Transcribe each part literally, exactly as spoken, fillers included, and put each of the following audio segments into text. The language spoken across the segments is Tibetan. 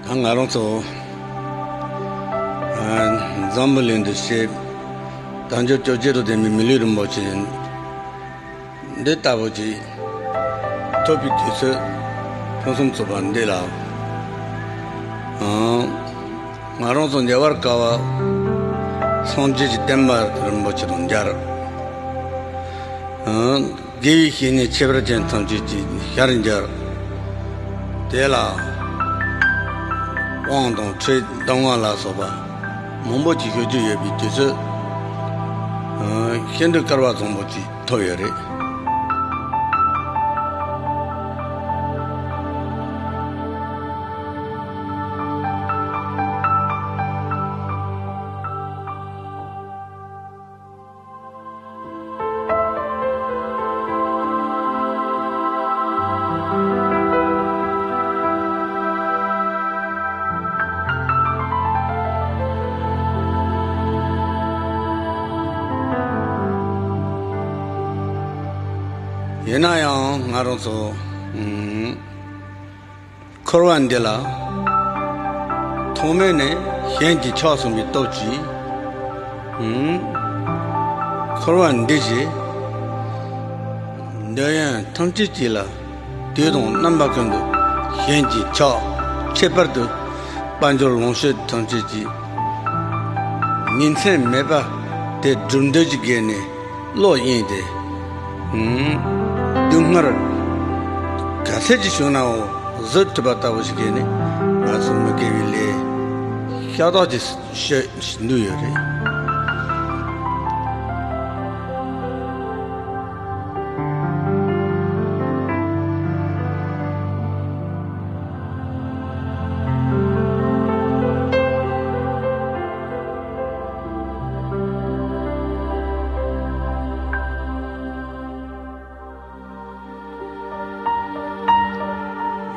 ང་རང་ཚོ་འཛམ་བུ་གླིང་འདི་ཞེས་དལ་འབྱོར་བཅོ་བརྒྱད་དང་ལྡན་པའི་མི་ལུས་རིན་པོ་ཆེ་འདི་ལྟ་བུ་ཅིག་ཐོབ་པའི་དུས་ཚོད་ཕུན་སུམ་ཚོགས་པ་འདི་ལ། ང་རང་ཚོ་འདི་བར་དཀའ་བ་སངས་རྒྱས་ཀྱི་བསྟན་པ་རིན་པོ་ཆེ་དང་མཇལ། དགེ་བའི་བཤེས་གཉེན་ཁྱད་པར་ཅན་ཐམས་ཅད་ཀྱི་ཞལ་མཇལ། དེ་ལ་དབང་དང་ཁྲིད་གདམས་ངག་ལ་སོགས་པ་མང་པོ་ཅིག་ཞུ་རྒྱུ་ཡོད་པའི་དུས་ཚོད། ཤིན་ཏུ་སྐལ་བ་བཟང་པོ་ཅིག་ཐོབ་ཡོད་རེད། ཡིན་ན་ཡང་ང་རང་ཚོ་འཁོར་བ་འདི་ལ་ཐོག་མེད་ནས་གཞན་གྱིས་ཆགས་སོང་བའི་སྟོབས་ཀྱིས། འཁོར་བ་འདི་ཞེས་འདོད་ཡོན་ཐམས་ཅད་ཀྱིས་ལ་དུས་དང་རྣམ་པ་ཀུན་ཏུ་གཞན་གྱིས་ཆགས། ཁྱད་པར་དུ་དཔལ་འབྱོར་ལོངས་སྤྱོད་ཐམས་ཅད་ཀྱི་ཉིན་མཚན་མེད་པ་དེ་སྒྲུབ་འདོད་ཀྱི་སྒོ་ནས་བློ་གཡེངས་ཏེ། སྡུག་བསྔལ་ག་ཚད་ཅིག་བྱུང་ནའང་བཟོད་ཐུབ་པ་ལྟ་བུ་ཞིག་གིས་ནི་ང་ཚོ་མི་དགེ་བའི་ལས་ཤ་སྟག་ཅིག་བྱེད་བཞིན་དུ་ཡོད་རེད།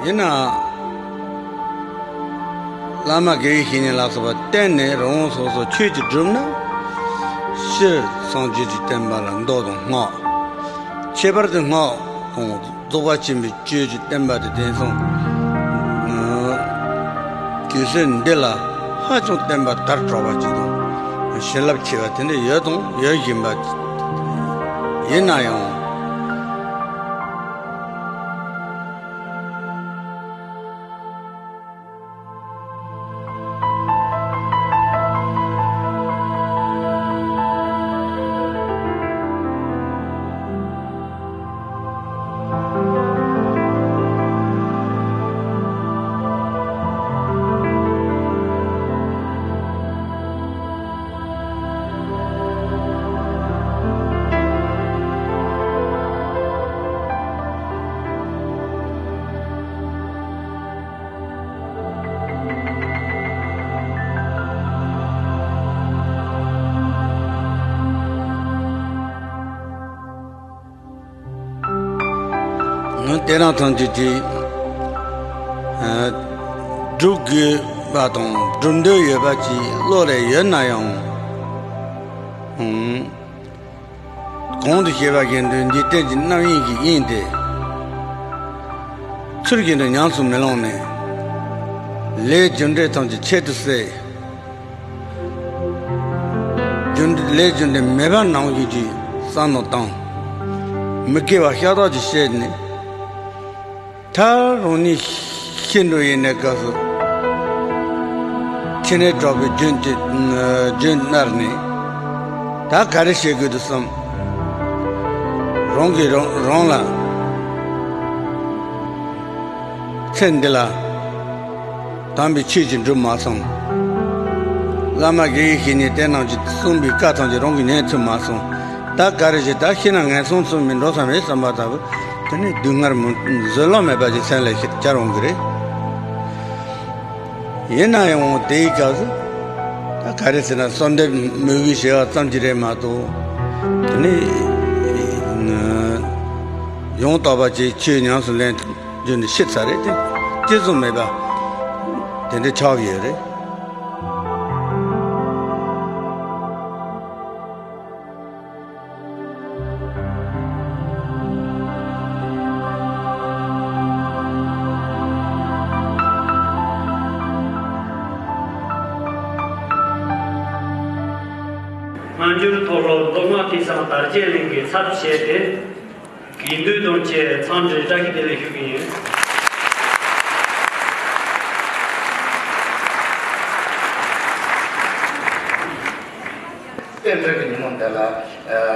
ཡིན་ནའང་བླ་མ་དགེ་བའི་བཤེས་གཉེན་ལ་སོགས་པ་བསྟེན་ནས་རང་རང་སོ་སོ་ཆོས་ཅིག་བསྒྲུབས་ན། སྤྱིར་སངས་རྒྱས་ཀྱི་བསྟན་པ་ལ་མདོ་དང་སྔགས། ཁྱད་པར་དུ་སྔགས་དང་རྫོགས་པ་ཆེན་པོའི་ཆོས་ཀྱི་བསྟན་པ་དེ། དེང་སང་དུས་ཚོད་འདི་ལ་ཧ་ཅང་བསྟན་པ་དར་དྲགས་པ་ཅིག་དང་བྱིན་རླབས་ཆེ་བ་དེ་འདྲ་ཡོད་དང་ཡོད་བཞིན་པ་ཡིན་ན་ཡང་། ང་དེ་རང་ཐམས་ཅད་ཀྱིས་ཨ་སྒྲུབ་དགོས་པ་དང་སྒྲུབ་འདོད་ཡོད་པ་ཅིག་བློ་ལ་ཡོད་ན་ཡང་། ཨང་། གོང་དུ་བཤད་པ་བཞིན་དུ་འཇིག་རྟེན་གྱི་རྣམ་གཡེང་གིས་གཡེངས་ཏེ། ཚུལ་བཞིན་དུ་ཉམས་སུ་མི་བླངས་ནས། ལས་རྒྱུ་འབྲས་ཐམས་ཅད་ཆེད་དུ་བསད། རྒྱུ་འབྲས་ལས་རྒྱུ་འབྲས་མེད་པ་ནང་བཞིན་གྱི་བསམ་བློ་བཏང་། མི་དགེ་བ་ཤ་སྟག་ཅིག་བྱས་ནས། མཐར་རང་ཉིད་ཤི་འགྲོ་ཡིན་ནའི་སྐབས་སུ། ཕྱི་ནས་གྲགས་པའི་རྒྱུན་གྱི་རྒྱུན་མནར་ནས། ད་ག་རེ་བྱེད་དགོས་འདུག་བསམ། རང་གིས་རང་རང་ལ་ཚེ་འདི་ལ་དམ་པའི་ཆོས་ཅིག་འགྲུབ་མ་སོང་། བླ་མ་དགེ་བའི་བཤེས་གཉེན་དེ་རྣམས་ཀྱིས་གསུངས་པའི་བཀའ་ཐམས་ཅད་རང་གིས་ཉན་ཐུབ་མ་སོང་། ད་ག་རེ་བྱེད། ད་ཤི་ན་ངན་སོང་ཚུར་མི་འགྲོ་ས་མེད་བསམ་པ་ལྟ་བུ། དེ་ནི་སྡུག་བསྔལ་མི་བཟོད་གླགས་མེད་པ་ཞིག་སེམས་ལ་ཤར་འོང་གི་རེད། ཡིན་ན་ཡང་དེའི་སྐབས་སུ་ད་ག་རེ་ཟེར་ན། གསོལ་འདེབས་མོས་གུས་བྱེད་པ་ཙམ་གྱིས་རེད་མ་གཏོགས། དེ་ནི་ཡང་དག་པ་ཅིག་ཆོས་ཉམས་སུ་ལེན་རྒྱུ་ནི་ཤི་ཚར་རེད་དེ། ཅི་བཟུང་མེད་པ་དེ་འདྲ་ཆགས་ཡོད་རེད། དང་དར་རྒྱས་གླིང་གི་ཚབ་བྱས་ཏེ། དགེ་འདུན་དང་བཅས་འཚམས་འདྲིའི་བཀྲ་ཤིས་བདེ་ལེགས་ཞུ་གི་ཡིན། རྟེན་འབྲེལ་གྱི་ཉིན་མོ་འདི་ལ། ཨ།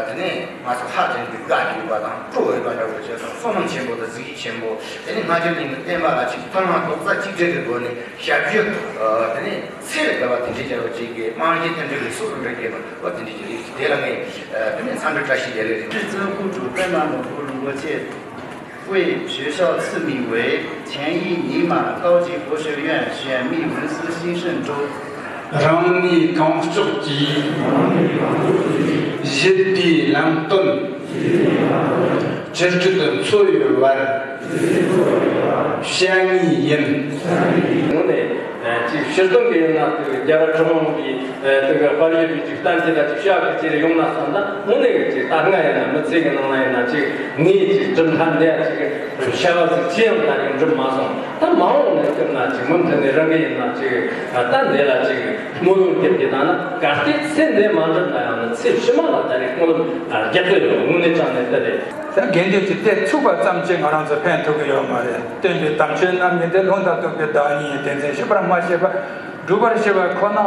དེ་ནས་ང་ཚོ་ཧ་ཅང་གི་དགའ་སྐྱིད་པ་དང་སྤྲོ་འོས་པ་འདྲ་བོ་བྱས་སོང་། བསོད་ནམས་ཆེན་པོ་དང་གཟི་བརྗིད་ཆེན་པོ། དེ་ནས་སྔ་རྗེས་ནས་བསྟན་པ་ལ་ཅིག་མཐུན་སྒྲིལ་རྡོག་རྩ་གཅིག་སྒྲིལ་གྱི་སྒོ་ནས་ཞབས་ཞུ། ཨ། དེ་ནས་ཚེ་རབས་བརྒལ་བ་དེ་འདྲའི་རྒྱལ་བ་ཅིག་གི་རྨང་གཞི་རྟེན་འབྲེལ་གྱི་སྲོག་ཏུ་འབྲེལ་གྱི་ཡོད་པ་དེ་འདྲའི་ཅིག་རེད། དེ་ལ་ངས། ཨ། དེ་ནས་འཚམས་འདྲི་བཀྲ་ཤིས་བདེ་ལེགས་རེད། 至尊护主 པདྨ་མི་བོ་རིན་པོ་ཆེ 为学校赐名为乾一尼玛高级佛学院选密文司新圣周。 རང་ནུས་གང་ལྕོགས་ཀྱིས་ཞི་བདེའི་ལམ་སྟོན་ཅི་སྤྱོད་འཚོ་བའི་བར་བྱ་ངེས་ཡིན། དངོས་གནས་ཅིག་ཕྱིར་དོན་གྱི་ཡིན་ན་དེ་རྒྱལ་བ་གྲུབ་དབང་གིས་དེ་གི་དཔལ་ཡུལ་གྱི་ཅིག་བསྟན་རྒྱུ་ལ་ཅིག་ཕྱག་གི་ཅིག་ཡོང་ན་བསམ་ན་དངོས་གནས་ཀྱི་ཅིག་ད་སྔ་ཡིན་ན་མི་ཚེ་གི་ནང་ན་ཡིན་ན་ཅིག་ངས་ཅིག་གྲུབ་མཐའ་འདི་ཡ་ཅིག་བྱ་བ་ཟིག་ཅི་ཡང་ད་ཡོང་གྲུབ་མ་སོང་། ད་མ་འོངས་ནས་བསྐྱུར་ན་ཅིག་མུ་མཐུད་ནས་རང་གི་ཡིན་ན་ཅིག་ད་འདི་ལ་ཅིག་སྨོན་ལམ་རྒྱབ་ཀྱི་ད་ན་གལ་ཏེ་ཚེ་འདི་མ་འགྲུབ་ན་ཡང་ན་ཚེ་ཕྱི་མ་ལ་ད་རེས་སྨོན་ལམ་རྒྱག་གི་ཡོད། དངོས་གནས་དྲང་གནས་དེ་རེད། ད་དགེ་འདུན་གྱི་དེ་ཚུགས་པ་ཙམ་གྱིས་ང་རང་ཚོ་ཕན་ཐོགས་ཀྱི་ཡོད་མ་རེད། སྟོན་པའི་དམ་ཆོས་རྣམ་གཉིས་དེ་ལུང་དང་བསྟན་པའི་བདག་ཉིད་ཡིན། དེ་ཚེ་ཤེས་པར་མ་བྱས་པར་སྒྲུབ་པར་བྱེད་པ་ཁོ་ནའོ་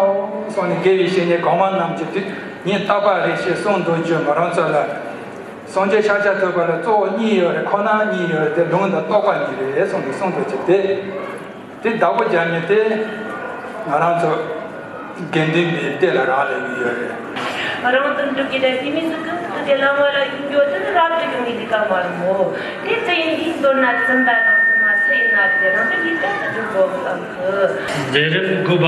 གསུངས་ནས། དགེ་བའི་བཤེས་གཉེན་གོང་མ་རྣམས་ཀྱིས་དེ་ཉིད་བརྟག་པ་རེ་ཞིག་གསུངས་འདུག་ཅེས་ང་རང་ཚོ་ལ། སངས་རྒྱས་ཤཱཀྱ་ཐུབ་པ་ལ་གཙོ་བོ་གཉིས་ཡོད་རེད། ཁོ་ན་གཉིས་ཡོད་རེད། དེ་ལུང་དང་རྟོགས་པ་གཉིས་རེད་གསུངས་ཏེ་གསུངས་འདུག་ཅེས་དེ། དེ་བདག་པོ་རྒྱག་མཁན་དེ་ང་རང་ཚོ་དགེ་འདུན་པའི་སྡེ་ལ་རག་ལས་ཀྱི་ཡོད་རེད། ང་རང་ཚོ་འབྲུག་གི་དེ་དེ་མི་སུ་གང་ཟིག་དེ་བླ་མ་ལ་ཡིན་རྒྱུ་དེ་ནི་རབ་ཏུ་ཡོང་གི་འདི་ག་མ་རུང་ངོ་། དེ་ཙི་ཡིན་གྱི་མདོར་ན་བཙུན་པ་དང་བཙུན་མ་སུ་ཡིན་ན་དེ་རང་གི་ཡིད་བརྟན་དུ་འགྲུབ་དགོས་བསམ་གི། མཛད་རིམ་དགུ་པ་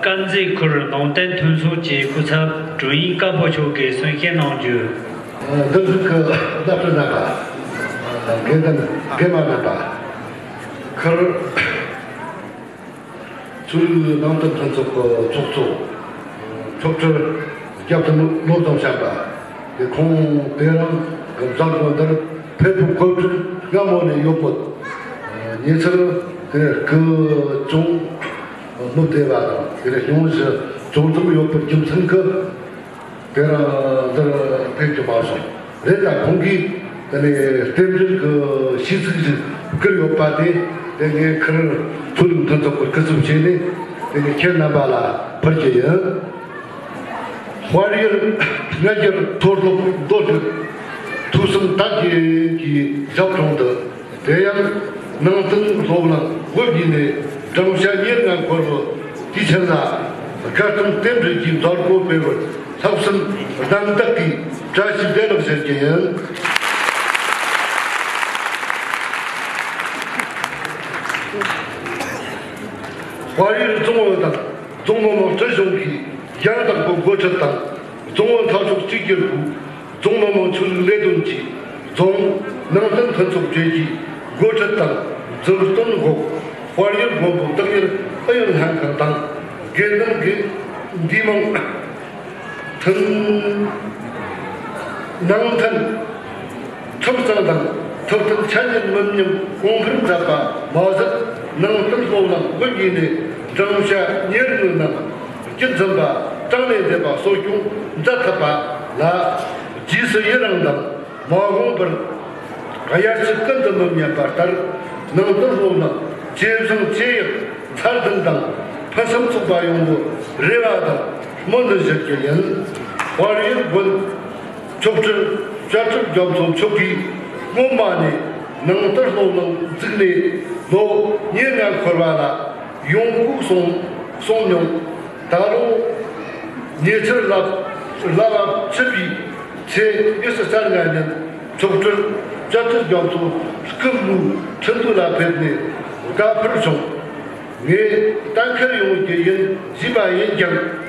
དཀར་མཛེས་ཁུལ་ནང་བསྟན་མཐུན་ཚོགས་ཀྱི་སྐུ་ཚབ་དྲུང་ཡིག་དཀར་པོ་མཆོག་གིས་གསུང་བཤད་གནང་རྒྱུ། འདིར་བཞུགས་ཀྱི་བླ་སྤྲུལ་རྣམ་པ། དགེ་འདུན་དགེ་མ་རྣམ་པ། ཁུལ་ཆོས་ལུགས་ནང་བསྟན་མཐུན་ཚོགས་ཀྱི་ཚོགས་གཙོ། མཆོག་སྤྲུལ་སྐྱབས་མགོན་བློ་བཟང་བྱམས་པ། དེ་ཁོང་དེ་རིང་གི་མཛད་སྒོ་འདིར་ཕེབས་པའི་གོ་སྒྲིག་སྔ་མོ་ནས་ཡོད་པོ། ཉེ་ཆར་དེ་སྐུ་ཅུང་མི་བདེ་བ་དང་དེ་སྙུང་གཞི་ཅུང་ཙམ་ཡོད་པའི་རྒྱུ་མཚན་གྱིས། དེ་རིང་འདིར་ཕེབས་རྒྱུ་མ་བྱུང་། རེད། ད་ཁོང་གིས་དེ་ནས་རྟེན་འབྲེལ་གྱི་ཤིས་ཚིག་ཅིག་བསྐུར་ཡོད་པ་དེ། དེ་ངས་ཁུལ་ཆོས་ལུགས་མཐུན་ཚོགས་ཀྱི་སྐུ་ཚབ་བྱས་ནས་དེ་ངས་ཁྱེད་རྣམ་པ་ལ་ཕུལ་རྒྱུ་ཡིན། དཔལ་ཡུལ་སྔ་འགྱུར་མཐོ་སློབ་མདོ་དྲུག་ཐོས་བསམ་དར་རྒྱས་ཀྱི་ཞབས་དྲུང་དུ། དེ་ཡང་ནང་བསྟན་སློབ་གླིང་དབུ་བརྙེས་ནས་བགྲང་བྱ་ཉེར་ལྔ་འཁོར་བའི་དུས་ཆེན་ལ། དགའ་སྟོན་རྟེན་འབྲེལ་གྱི་མཛད་སྒོ་སྤེལ་བར་ལྷག་བསམ་རྣམ་དག་གིས་བཀྲ་ཤིས་བདེ་ལེགས་ཟེར་རྒྱུ་ཡིན། དཔལ་ཡུལ་རྫོང་ཨུད་དང་རྫོང་མི་དམངས་སྲིད་གཞུང་གིས་ཡང་དག་པའི་འགོ་ཁྲིད་དང་། རྫོང་ཨུད་ལྷ་ཕྱོགས་གཅིག་གྱུར་པུའུ། རྫོང་མི་དམངས་ཆོས་ལུགས་ལས་དོན་གྱི་རྫོང་ནང་བསྟན་མཐུན་ཚོགས་བཅས་ཀྱི་འགོ་ཁྲིད་དང་མཛུབ་སྟོན་འོག་དཔལ་ཡུལ་མགོན་པོ་བདག་གཉེར་ཨུ་ཡོན་ལྷན་ཁང་དང་། དགེ་འདུན་དགེ་འདུན་མང་། མཐུན་ནང་བསྟན་ཁྲིམས་གཙང་དང་ཐུབ་བསྟན་འཆད་ཉན་མི་ཉམས་གོང་འཕེལ་མཛད་པ་མ་ཟད། ནང་བསྟན་སློབ་གླིང་དབུ་བརྙེས་ནས་བགྲང་བྱ་ཉེར་ལྔའི་ནང་རྒྱུན་འཛིན་པ་དྲང་ནས་བདེན་པ་གསོ་སྐྱོང་མཛད་ཐུབ་པ་ལ། རྗེས་སུ་ཡི་རང་དང་མ་འོངས་པར་དབྱར་ཆད་ཀུན་ཏུ་མི་སྙན་པ་ལྟར་ནང་བསྟན་སློབ་གླིང་ཇེ་བཟང་ཇེ་ཡག་མཐར་ཕྱིན་དང་ཕུན་སུམ་ཚོགས་པ་ཡོང་བའི་རེ་བ་དང་སྨོན་འདུན་ཞུ་རྒྱུ་ཡིན། དཔལ་ཡུལ་དགོན་མཆོག་སྤྲུལ་བཅའ་ཁྲིམས་རྒྱ་མཚོ་མཆོག་གིས་སྔོན་མ་ནས་ནང་བསྟན་སློབ་གླིང་བཙུགས་ནས་ལོ་ཉེར་ལྔ་འཁོར་བ་ལ་ཡོང་སྒོ་སོང་སོང་མྱོང་། ད་ལོ་ཉེ་ཆར་ལ་བླ་བབས་ཆིབས་པའི་ཚེས་ཉི་ཤུ་རྩ་ལྔ་ཉིན་མཆོག་སྤྲུལ་བཅའ་ཁྲིམས་རྒྱ་མཚོ་སྐུ་ངོའི་ཁྲི་འདུ་ལ་ཕེབས་ནས་དགའ་འཕུར་བྱུང་། ངས་གཏན་འཁེལ་ཡོང་རྒྱུ་ཡིན་ཞུས་པ་ཡིན་ཀྱང་།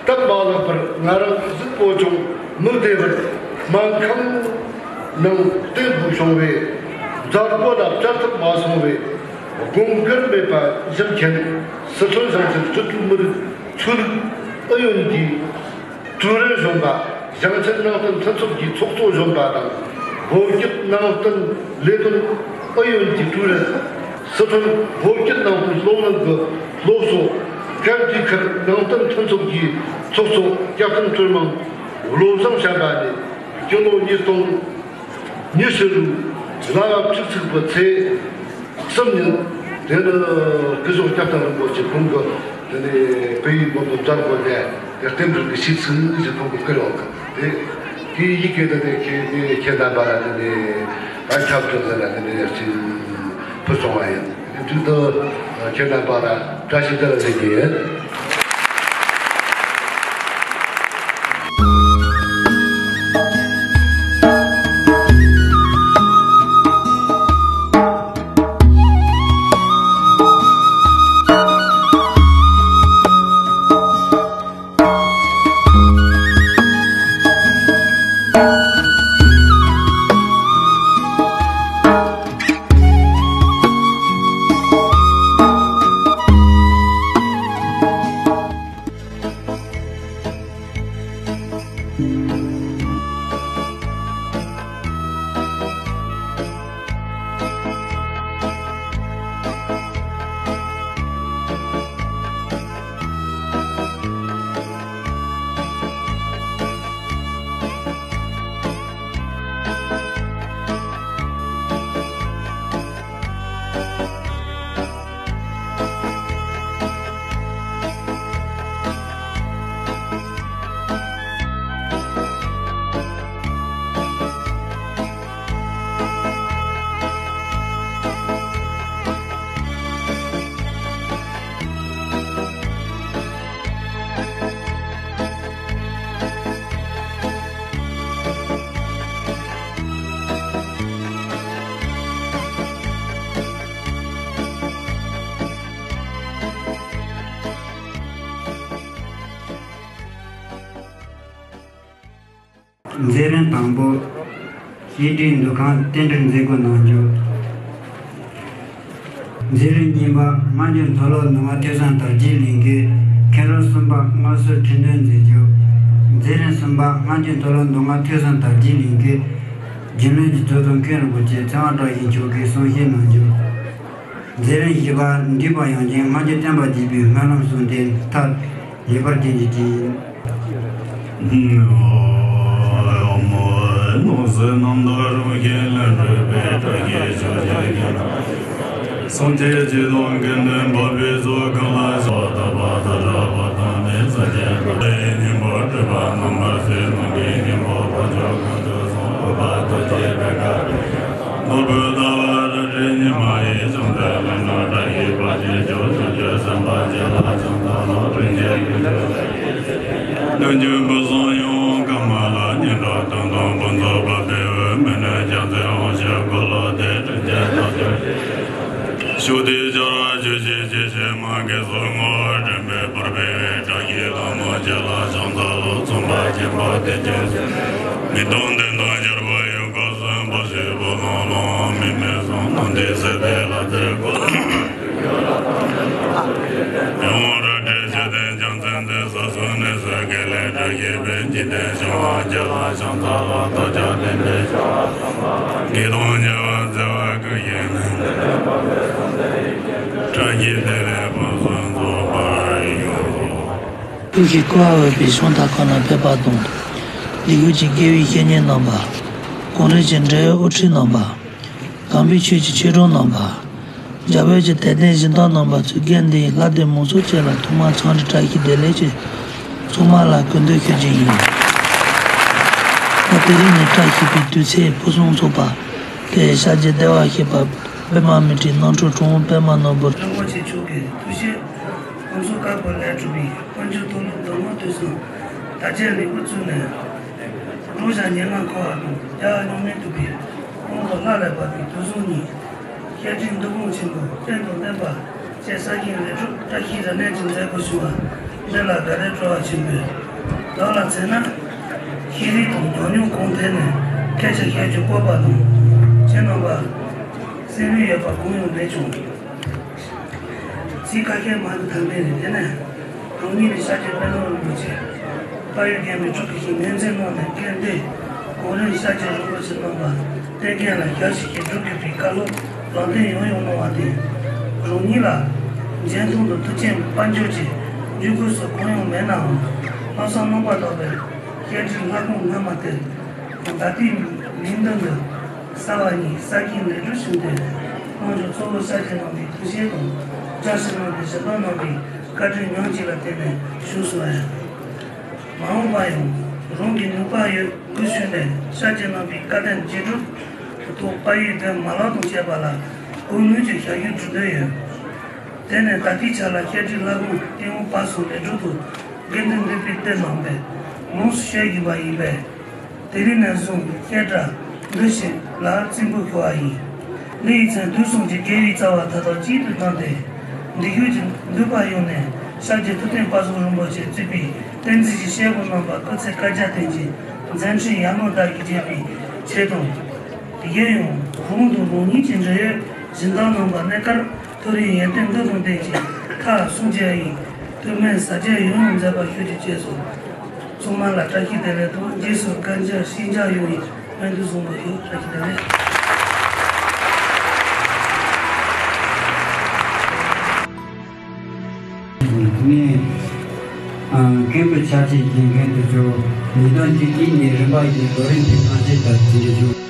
སྟབས་མ་ལེགས་པར་ང་རང་གཟུགས་པོ་ཅུང་མི་བདེ་བར་སྨན་ཁང་ནང་བསྟེན་དགོས་བྱུང་བས། མཛད་སྒོ་ལ་བཅར་ཐུབ་མ་སོང་བས། དགོངས་འགལ་མེད་པ་ཞུ་མཁན་སི་ཁྲོན་ཞིང་ཆེན་སྤྱི་འཐུས་མི་རིགས་ཆོས་ལུགས་ཨུ་ཡོན་གྱི་ཀྲུའུ་རེན་གཞོན་པ། ཞིང་ཆེན་ནང་བསྟན་མཐུན་ཚོགས་ཀྱི་ཚོགས་གཙོ་གཞོན་པ་དང་། བོད་ཀྱི་ནང་བསྟན་ལས་དོན་ཨུ་ཡོན་གྱི་ཀྲུའུ་རེན། སི་ཁྲོན་བོད་ཀྱི་ནང་བསྟན་སློབ་གླིང་གི་སློབ་གསོ་སྐད་དུས་ཁུལ་ནང་བསྟན་མཐུན་ཚོགས་ཀྱི་ཚོགས་གཙོ་ཀེབ་ཏིན་ཀྲུའུ་མང་བློ་བཟང་བྱམས་པ་ནས། སྤྱི་ལོ་ཉིས་སྟོང་ཉི་ཤུ་ལོའི་གཟའ་བཅུ་གཅིག་པའི་ཚེས་གསུམ་ཉིན། དེ་ནི་སྐུ་ཞབས་སྐྱབས་མགོན་རིན་པོ་ཆེ་ཁོང་གི་དེ་ནས་བོད་ཡིག་མདོ་དང་སྦྱར་དགོས་ཏེ། དེ་རྟེན་འབྲེལ་གྱི་ཞུས་ཚུལ་ཞིག་ཁོང་གིས་བསྐུར་ཡོད་གི། དེ་དེའི་ཡི་གེ་དེ་ནས་ཁྱེད་ཁྱེད་རྣམ་པ་ལ་དེ་ནས་ད་ཁྱབ་བསྒྲགས་ཟེར་ན་དེ་ནས་ཅིག་ཕུལ་སོང་བ་ཡིན། དེ་དུས་དུ་ཁྱེད་རྣམ་པ་ལ་བཀྲ་ཤིས་བདེ་ལེགས་ཟེར་གྱི་ཡིན། མཛད་རིམ་དང་པོ། བཤད་སྒྲུབ་འདུ་ཁང་རྟེན་འབྲེལ་མཛད་སྒོ་གནང་རྒྱུ། མཛད་རིམ་གཉིས་པ། སྔ་འགྱུར་མཐོ་སློབ་མདོ་སྔགས་ཐོས་བསམ་དར་རྒྱས་གླིང་གི་མཁན་རབས་གསུམ་པ་མངའ་གསོལ་ཁྲི་འདོན་མཛད་རྒྱུ། མཛད་རིམ་གསུམ་པ། སྔ་འགྱུར་མཐོ་སློབ་མདོ་སྔགས་ཐོས་བསམ་དར་རྒྱས་གླིང་གི་རྒྱུན་ལས་ཀྱི་གཙོ་བཟོ་མཁན་རིན་པོ་ཆེ་ཚེ་དབང་བཀྲ་ཤིས་མཆོག་གིས་གསུང་བཤད་གནང་རྒྱུ། མཛད་རིམ་བཞི་པ། འདུས་པ་ཡོངས་ཀྱི་སྔ་འགྱུར་བསྟན་པ་རྒྱས་པའི་སྨོན་ལམ་གསུང་དེ་མཐར་ལེགས་པར་བརྩམས་རྒྱུ་དེ་ཡིན། སངས་རྒྱས་སྤྱི་དང་དགེ་འདུན་འབད་པའི་ཚོགས། གང་ལ་ཕྱག་འཚལ་བ་དང་ནི་སངས་རྒྱས་པ་ལས་སྙིང་པོ་སྤྲུལ་པ་རྣམ་པར་གསལ་ནམ་མཁའི་སྙིང་པོ་དཔལ་མཆོག་དཀོན་མཆོག་གསུང་ཐུགས་པ་ཐུགས་རྗེ་པད་དཀར་པོའི་ནོར་བུ་ཟླ་བ་རབ་རིབ་ཉི་མ་ཡི་བྱང་ཚད་ལམ་ལ་བཀྲ་ཤིས་པ་ཅན་ཇོ་བཅུ་ཅོ་སེམས་དཔའ་བྱེ་བ་ཕྱག་འཚལ་ལོ། རིན་ཆེན་ཀུན་སྤྱོད་ལ་ཡིད་ཆེས་བྱེད། སྣོད་བཅུད་ཕུན་སུམ་ཡོངས་ཀུན་མ་ལ་སྙན་གྲགས་དོན་དམ་ཕུན་ཚོགས་པ་དེ་བས་མི་ནུས་ཀྱང་ཚེ་དབང་ཕྱུག་གོ་ལོ་དེ་དྲིན་ཅན་ཐག་ཆོད་ཞུ་དེ་ཆར་ཆུ་ཞིག་ཅི་ཞིག་མ་གེ་སོ་ངོ་དྲན་པའི་བར་པའི་བཀྲ་ཤིས་ལྷ་མོ་ཆེ་ལ་ཕྱག་འཚལ་ལོ། ཚངས་པ་ཆེན་པོ་དེ་ཅན་མི་གཏོང་དེ་དང་ཡོད་པ་ཡོད་དགའ་བསུན་པོ་ཞེས་པོ་ལོང་ལོང་མི་མེད་སོང་ནམ་དེ་ཟེར་དེ་ལ་ཟེར་གོ། ཡོང་ར་འདྲེ་ཞེ་དན་ཀྱང་ཚན་དེ་ས་སོ་ནས་ས་གེ་ལས་འདྲ་ཞེས་པའི་འཇིག་རྟེན་བྱུང་བ་རྒྱ་ལ་བྱང་ཐ་ལ་ཐ་ཆ་དེ་འདྲའི་བྱ་བ་དགེ་དང་ཉེ་བ་མཛའ་བ་ཀུན་ཡིན་ནས། བཀྲ་ཤིས་བདེ་ལེགས་ཕུན་སུམ་ཚོགས་པར་ཡོང་། ཐུགས་ཀྱི་བསྐུལ་བ་འོས་པའི་གཞུང་དག་ཁོ་ན་ཕེབས་པ་དང་། ལས་འགུལ་གྱི་དགེ་བའི་བཤེས་གཉེན་རྣམ་པ། གོང་རིམ་གྱི་འབྲེལ་ཡོད་དབུ་ཁྲིད་རྣམ་པ། དམ་པའི་ཆོས་ཀྱི་ཆོས་གྲོགས་རྣམ་པ། རྒྱ་བོད་ཀྱི་དད་ལྡན་སྦྱིན་བདག་རྣམ་པ་ཚོའི་དགེ་འདུན་ལྷ་སྡེ་མང་ཚོགས་བཅས་ལ་ཐོག་མར་འཚམས་འདྲི་བཀྲ་ཤིས་བདེ་ལེགས་ཀྱི་ཚང་མ་ལ་སྐུ་མདུན་ཞུ་རྒྱུ་ཡིན། ད་དེ་རིང་ནི་བཀྲ་ཤིས་པའི་དུས་ཚེས་ཕུན་སུམ་ཚོགས་པ། དེ་ཤཱཀྱའི་བདེ་བར་གཤེགས་པ་པདྨ་མི་ཏྲའི་རྣམ་འཕྲུལ་དྲུང་པདྨ་ནོར་བུ་རིན་པོ་ཆེ་མཆོག་གི་ཐུགས་བཞེད་ལམ་སྲོལ་བཀའ་པོད་ལས་གྲུབ་པའི་དཔལ་འབྱོར་མཐོ་སློབ་མདོ་སྔགས་ཐོས་བསམ་དར་རྒྱས་ལས་འགུལ་བཙུགས་ནས། འགྲོ་བྱ་ཉེར་ལྔ་འཁོར་བ་དང་རྒྱལ་བ་རྙིང་མའི་ཐུབ་པའི་དབང་པོ་ལྷ་ལས་བབས་པའི་དུས་གསུམ་གཉིས། བཤད་སྒྲུབ་འདུ་ཁང་ཆེན་པོ་རྟེན་དང་བརྟེན་པ་བཅས་གསར་བཞེངས་ལས་གྲུབ་བཀྲ་ཤིས་རབ་གནས་ཀྱི་མཛད་སྒོ་ཞུ་བ་འདི་ལ་ག་རེ་སྤྲོ་བ་ཆེན་པོས། བདག་ལ་མཚོན་ན། ཤེས་རིག་དང་ཉམས་མྱོང་གང་ཐད་ནས་སྐད་ཆ་བཤད་རྒྱུ་སྤོབས་པ་དང་། ཁྱེད་རྣམ་པ་སེམས་ནུས་ཡོད་པ་གང་ཡང་མེད་ཀྱང་། ཚིག་ཁ་ཤས་མ་གཏོགས་ཐམས་ཅད་རེད། དེ་ནས་རང་ཉིད་ནས་ཤཱཀྱ་པདྨ་རིན་པོ་ཆེ་དཔལ་ཡུལ་རྒྱལ་མོའི་ཕྱོགས་ཀྱི་ཞིང་ནན་ཚན་གནང་ནས་སྐད་འདི་གོང་རིམ་ཤཱཀྱ་རིན་པོ་ཆེ་རྣམ་པ་བསྟེན་མཁན་ལ་ཞབས་ཕྱི་ཞིག་སྒྲུབ་དགོས་པའི་བཀའ་སློབ་ལམ་སྟོན་ཡང་ཡང་གནང་བ་དེ། རང་ཉིད་ལ་འཇོན་ཐང་དང་མཐུ་རྐྱེན་དཔལ་འབྱོར་གྱི་འཇུག་སྒོ་སོགས་གང་ཡང་མེད་ནའང་། ལྷག་བསམ་རྣམ་པར་དག་པའི་བཤད་ཁྲིད་ལྷ་ཁང་སྔ་མ་དེར། ད་ལྟའི་མིང་འདི་འདི་གསར་བ་ཉིད་གསར་བརྗེའི་ལས་གྲུབ་བྱུང་སྟེ། དམངས་ཁྲོད་གཙོ་བོ་ཤཱཀྱ་གླིང་པའི་ཐུགས་བཞེད་དང་། བཀྲ་ཤིས་གླིང་པའི་གཞི་བདག་རྣམ་པའི་བཀའ་དྲིན་ཉམས་བཞེས་ལ་བརྟེན་ནས་བྱུང་སོང་བས། མ་འོངས་པ་ཡང་རང་གི་ནུས་པ་ཡོད་དགུ་ཤུགས་ནས་ཤཱཀྱ་གླིང་པའི་བཀའ་བསྟན་རྗེས་སྒྲུབ་ཐོག་དཔལ་ཡུལ་དུ་མ་ལག་དང་བཅས་པ་ལ་སྐུ་ངོ་གི་ཞབས་ཞུ་སྒྲུབ་འདོད་ཡོད། དེ་ནས་ད་ལྟའི་ཆ་ལ་བཤད་སྒྲུབ་བླ་སྒང་སྟེང་འོག་བར་གསུམ་ལས་སྒྲུབ་ཐོག་དགེ་འདུན་འདུས་པའི་སྡེ་རྣམས་པས་ལོངས་སུ་སྤྱོད་བཞིན་པ་ཡིན་པས། དེ་རིང་ནས་བཟུང་བཤད་གྲྭ་འདི་ཞིག་ལ་རྩིས་འབུལ་ཞུ་བ་ཡིན། འདི་ཡི་མཚན་དུས་གསུམ་གྱི་དགེ་བའི་རྩ་བ་མཐའ་དག་གཅིག་ཏུ་བསྡམས་ཏེ། འདི་ཤོད་ཀྱི་འདུས་པ་ཡོངས་ནས་ཤཱཀྱའི་ཐུབ་བསྟན་དཔལ་འཛོམས་རིན་པོ་ཆེ་གཙོས་པའི་བསྟན་འཛིན་གྱི་སྐྱེས་བུ་རྣམ་པ་སྐུ་ཚེ་བསྐལ་བརྒྱར་བརྟན་ཅིང་མཛད་འཕྲིན་ཡར་ངོའི་ཟླ་བཞིན་རྒྱས་པའི་ཆེད་དུ། གཞན་ཡང་རང་དང་རང་ཉིད་ཀྱི་འབྲེལ་ཡོད་སྦྱིན་བདག་རྣམ་པ་གནས་སྐབས་མཐོ་རིས་ཡོན་ཏན་འདི་དང་ལྡན་ཅིང་མཐར་སོན་རྒྱུ་ཡི་ཐུགས་སྨོན་ཟབ་རྒྱས་ཡང་ཡང་མཛད་པ་ཤོད་རྒྱུ་བཅས་སོ། ཚང་མ་ལ་བཀྲ་ཤིས་བདེ་ལེགས་དང་རྗེས་སུ་བཀའ་འགྱུར་ཤིས་བརྗོད་ཡོང་བའི་སྨོན་འདུན་བཟང་པོ་ཞུ། བཀྲ་ཤིས་བདེ་ལེགས། ནས། ཨ། མཁན་པོའི་ཕྱག་ཕྱིད་བྱེད་མཁན་དེ་ཚོ་ཉིས་སྟོང་བཅུ་གཅིག་ནས་རིམ་པ་བཞིན་རྡོ་རིང་གི་ཐང་ཆེན་དུ་ཕྱིན་ཏེ་བཞུགས།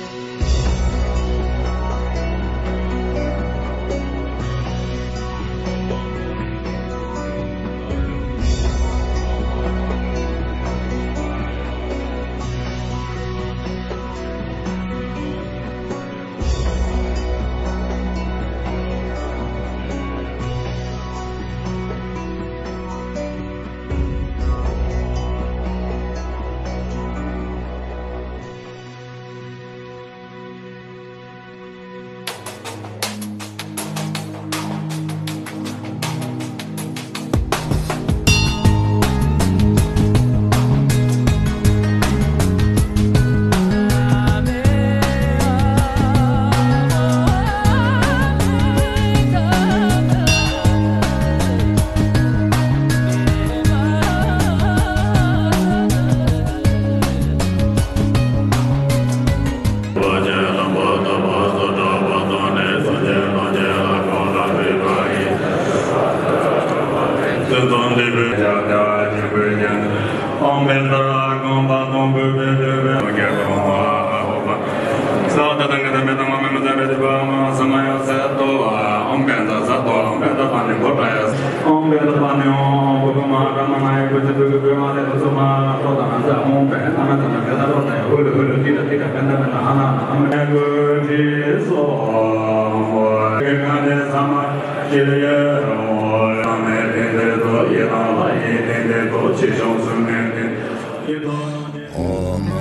ཨོམ།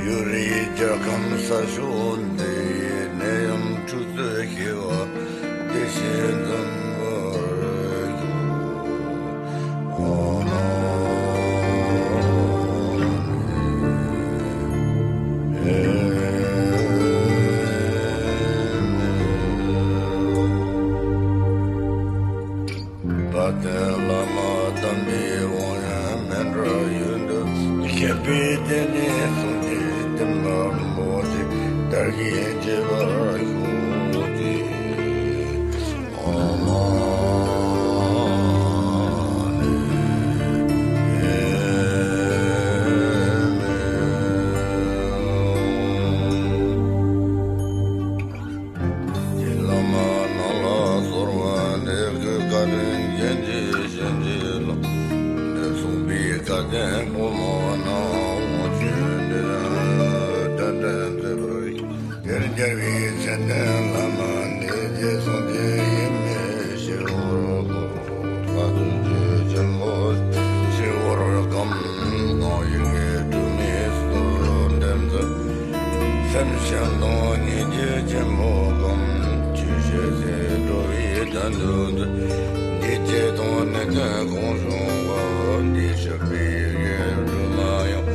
ཡུལ་རིའི་རྒྱལ་ཁམས་ས་ཕྱོགས་འདིའི་ནད་ཡམས་འཁྲུག་རྩོད་ཞི་བ་བདེ་ཞིང་འཛོམས་པར་ཤོག། ཨོ་མ་ཨེ་མེ། དཔལ་ལྡན་བླ་མ་དམ་པའི་དབང་ཡོན་མཎྜལ་ཡུན་དུ་གཤེགས་པའི་བརྟན་གནས་སངས་རྒྱས་བསྟན་པ་རིན་པོ་ཆེ་དར་རྒྱས་ཆེ་བར་ཤོག་ཅིག། ཨོ་མ་ཨེ་མེ། བླ་མ་རྣམས་ལ་གསོལ་བ་འདེབས། བཀའ་དྲིན་ཅན་གྱི་བྱིན་གྱིས་རློབས། འདིར་གསུངས་པའི་བཀའ་བསྟན་ཕོ་མོ་རྣམས་དབང་ཕྱུག་འདི་དོན་དུ་མཛད་པར་ཤོག། དེར་རྒྱལ་བའི་མཚན་ལྡན་བླ་མ་འདི་རྗེ་སངས་རྒྱས་ཡིད་མི་ཤེས་པར་རྫོགས། ལྷ་དང་བཅས་ཆེན་པོ་ཆེ་བོར་བསྐམས། ངག་ཡི་གེ་དྲུག་ནི་སོ་སོར་འདེབས་མཛད། སེམས་ཅན་དང་སྙིང་རྗེ་ཆེན་པོ་གམ། ཆོས་བཤད་སའི་འགྲོ་བའི་དོན་དུ་མཛད། འཇིགས་བྱེད་དང་ནད་གདོན་གང་བྱུང་བ། འདི་བཤད་པའི་ཡུལ་དུ་མ་ཡང་།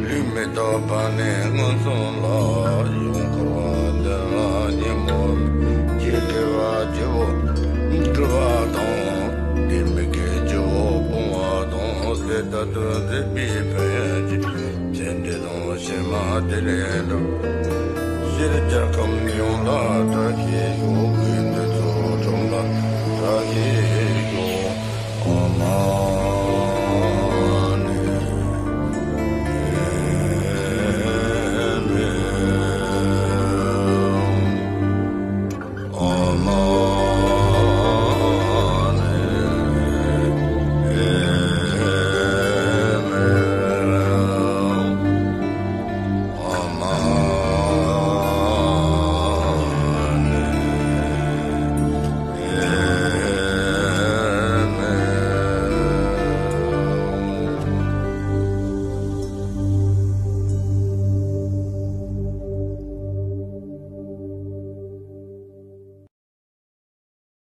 ལུས་མི་རྟག་པ་ནས་མངོན་སུམ་ལ། ཡང་འཁོར་བ་འདི་ལ་ཉོན་མོངས་པའི། སྐྱེ་བ་བཅུ་པོ་འཁྲུལ་པ་དང་། ལྡེ་མིག་གི་བཅུ་པོ་སྤོང་བ་དང་། དེ་ལྟར་དུ་མཛད་པའི་ཕན་ཡོན་གྱི། ཚེ་འདི་དང་ཕྱི་མ་དེ་ལས་འགྲོ། སྤྱིར་རྒྱལ་ཁམས་ཡོངས་ལ་བཀྲ་ཤིས་ཤོག་དགེ་འདུན་ཚུལ་ཁྲིམས་ལ་བཀྲ་ཤིས་ཤོག་ཨོཾ་